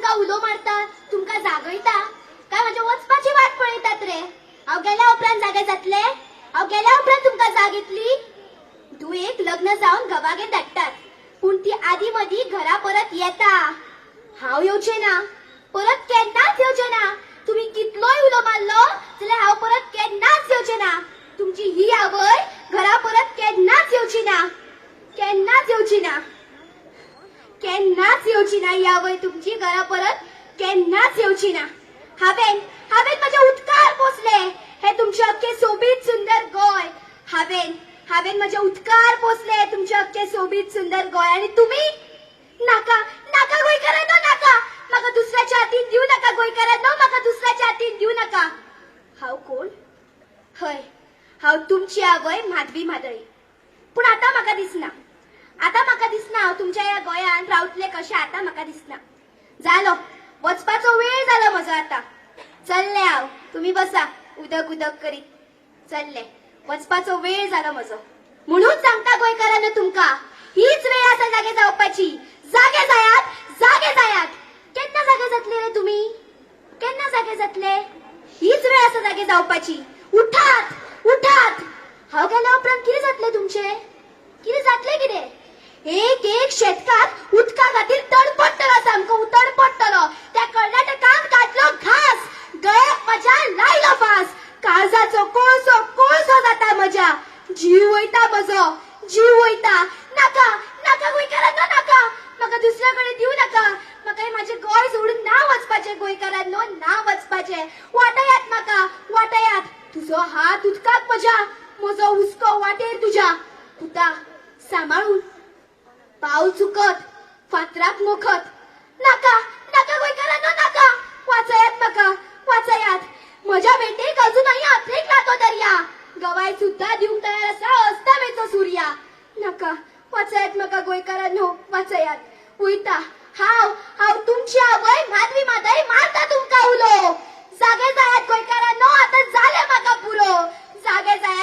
तुमकां उलो मारता, तुमकां जागयता, काय म्हज्या वचपाची वाट पळयतात रे? हांव गेल्या उपरांत जागे जातले? हांव गेल्या उपरांत तुमकां जाग येतली? धुवेक लग्न जावन घोवागेर धाडटात, पूण ती आदी मदीं घरा परत येता. हांव येवचें ना, परत केन्नाच येवचें ना. तुमी कितलोय उलो मारलो जाल्यार हांव परत केन्नाच येवचें ना. तुमची ही आवय घरा परत केन्नाच येवची ना, केन्नाच येवची ना, केन्नाच येवची ना. ही आवय तुमची घरा परत केन्नाच येवची ना. हांवें हांवें म्हज्या उदकार पोसले हे तुमचे अख्खे सोबीत सुंदर गोंय. हांवें हांवें म्हज्या उदकार पोसले तुमचे अख्खे सोबीत सुंदर गोंय. आनी तुमी नाका, नाका गोंयकारांनो, नाका. म्हाका दुसऱ्याच्या हातीन दिवं नाका गोंयकारांनो, म्हाका दुसऱ्याच्या हातीन दिवं नाका. हांव कोण? हय, हांव तुमची आवय माधवी म्हादय. पूण आतां म्हाका दिसना, आतां म्हाका दिसना हांव तुमच्या ह्या गोंयांत रावतलें कशें. आतां म्हाका दिसना. जालो, वचपाचो वेळ जालो म्हजो. आतां चल्लें हांव, तुमी बसा उदक उदक करीत. चल्लें, वचपाचो वेळ जालो म्हजो. म्हणून सांगता गोंयकारांनो तुमकां, हीच वेळ आसा जागे जावपाची. जागे जायात, जागे जायात. केन्ना जागे जातले रे तुमी? केन्ना जागे जातले? हीच वेळ आसा जागे जावपाची. उठात, उठात. हांव गेल्या उपरांत कितें जातलें तुमचें? कितें जातलें? कितें? एक एक शेतकार उदका खातीर तडपडटलो, सामको तडपडटलो. त्या कर्नाटकान काडलो घास, गळ्याक म्हज्या लायलो फास. काळजाचो कोळसो कोळसो जाता म्हज्या, जीव वयता म्हजो, जीव वयता. नाका, नाका गोंयकारांनो, नाका. म्हाका दुसऱ्या कडेन दिवं नाका. म्हाका हें म्हाजें गोंय सोडून ना वचपाचें गोंयकारांनो, ना वचपाचें. वाटयात म्हाका, वाटयात. तुजो हात उदकाक म्हज्या, म्हजो हुस्को वाटेर तुज्या. पुता सांबाळून, पावल चुकत फातराक मोखत. नाका, नाका गोंयकारांनो, नाका. वाचयात म्हाका, वाचयात. म्हज्या बेटेक अजूनही अथरेकला तो दर्या. गवाय सुद्धा दिवंक तयार आसा अस्तावेचो सुर्या. नाका, वाचयात म्हाका गोंयकारांनो, वाचयात. वयता हांव, हांव तुमची आवय माधवी म्हादय मारता तुमकां उलो. जागे जायात गोंयकारांनो, आतां जालें म्हाका पुरो. जागे जायात.